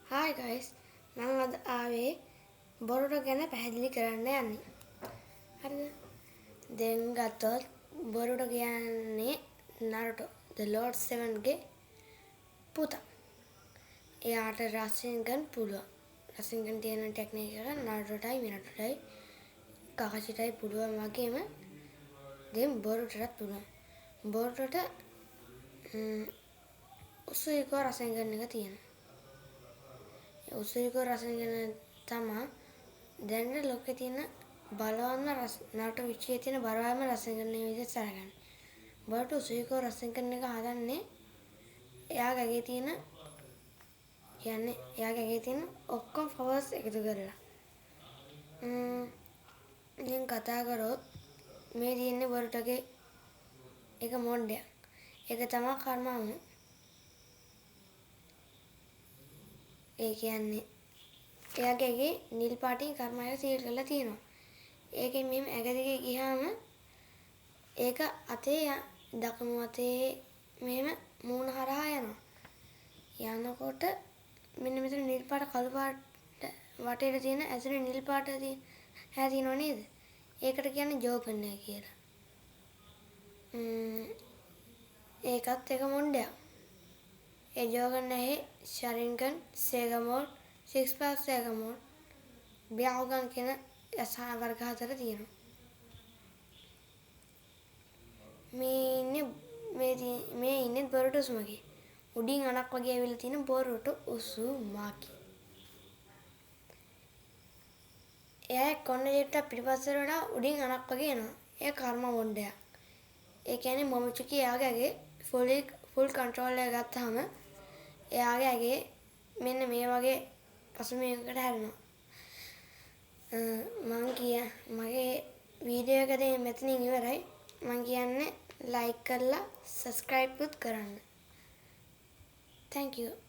Hi guys, මම අද ආවේ බොරුටෝ ගැන පැහැදිලි කරන්න යන්නේ. හරිද? දැන් ගත්තොත් බොරුටෝ කියන්නේ නරුටෝ ද ලෝඩ් 7 ගේ පුතා. එයාට රසින්ගන් පුළුවන්. රසින්ගන් තියෙන ටෙක්නික් එක නරුටෝටයි මිනටෝටයි කාකාෂිටයි පුළුවන් වගේම දැන් බොරුටෝටත් පුළුවන්. බොරුටෝට උසුයිකෝ රසින්ගන් එක තියෙනවා. උසුයිකෝ රසින්ගන් තමා දැනට ලෝකේ තියෙන බලවත්ම නරුටෝ විශ්වයේ තියෙන බලවත්ම රසින්ගන් විදිහට සැලකන්නේ. බොරුටෝ උසුයිකෝ රසින්ගන් එක හදන්නේ එයාගේ ඇගේ තියෙන කියන්නේ එයාගේ ඇගේ තියෙන ඔක්කොම පවර්ස් එකතු කරලා. ඉතින් කතා කරොත් මේ තියෙන්නේ බොරුටෝගේ එක මොඩ්ඩයක්. ඒක තමයි කර්මාමු. ඒ කියන්නේ එයාගේ ඇගේ නිල් පාටින් කර්මය සීල් කරලා තියෙනවා. ඒකෙන් මෙහෙම ඇඟ දිගේ ගියාම ඒක අතේ දකුණු අතේ මෙහෙම මූණ හරහා යනවා. යනකොට මෙන්න මෙතන නිල් පාට කළු පාට වටේට තියෙන ඇතුලේ නිල් පාට තියෙන හැ තියෙනව නේද? ඒකට කියන්නේ ජෝගන් එක කියලා. ඒකත් එක මොණ්ඩයක්. ඒ ජෝගන් ඇහි ශරින්ගන්, සේගමෝඩ්, සික්ස් ප්ලස් සේගමෝඩ්, බ්‍යාවුගන් කියන ඇස් වර්ග හතර තියෙනවා. මේ ඉන්නේ මේ ඉන්නේ බොරුටෝ උසුමාකි. උඩින් අණක් වගේ ඇවිල්ලා තියෙන බොරුටෝ උසුමාකි. එයා කොන්න ජෙට්ටක් පිටිපස්සට වඩා උඩින් අණක් වගේ එනවා. ඒ කර්ම මොණ්ඩයක්. ඒ කියන්නේ මොමිචුකි එයාගේ ඇගේ ෆුල් කන්ට්‍රෝල් එක ගත්තාම එයාගේ ඇගේ මෙන්න මේ වගේ පසුබිමකට හැරෙනවා. මං කිය මගේ වීඩියෝ එක දැන් මෙතනින් ඉවරයි. මං කියන්නේ ලයික් කරලා සබ්ස්ක්‍රයිබ් උත් කරන්න. Thank you.